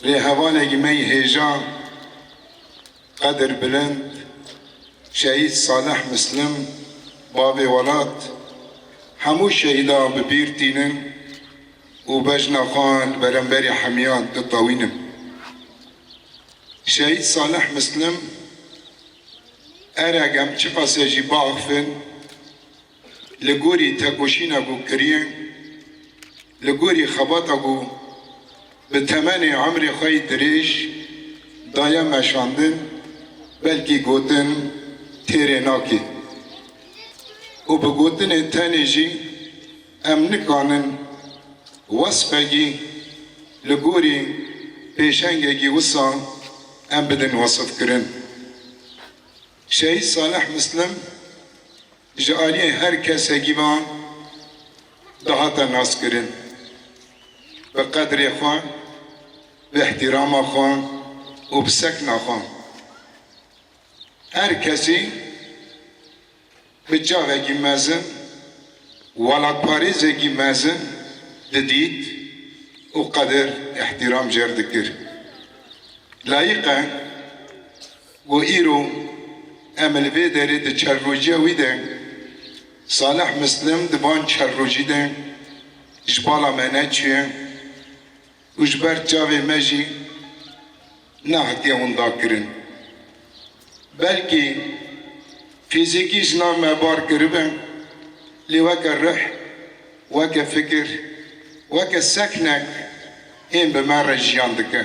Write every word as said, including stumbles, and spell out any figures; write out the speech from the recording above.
Rêhevalekî me yî hêja, qedir bilind, Şehîd Salih Muslim, bavê welat, hemû şehîdan bi bîr tînin û bejna xwe li beramberî hemiyan ditewînin. Şehîd Salih Muslim, erek em çiqasê jî biaxivin, li gorî tekoşîna ku kiriye, li gorî xebata ku bi temenê emrê xwe yî dirêj daye meşandin, belkî gotin têrê nake. Û bi gotinê tenê jî em nikanin wesfekî li gorî pêşengekî wisa em bidin wesifkirin. Şehîd Salih Muslim ji aliyê her kesekî ve dihate naskirin. Bi qedrê xwe, bi îhtîrama xwe û bi sekna xwe. Her kesî bi çavekî mezin, welatparêzekî mezin didît û qedir, îhtîram jê re dikir. Layîq e ku îro em li vê derê di çerrojiya wî de, Salih Muslim di van çerrojî de ji bala me neçûye û ji ber çavê me jî nehatiye winda kirin. Belkî fîzîkî ji nav me bar kiribe, lê weke ruh, weke fikir, weke seknek hên bi me re jiyan dike.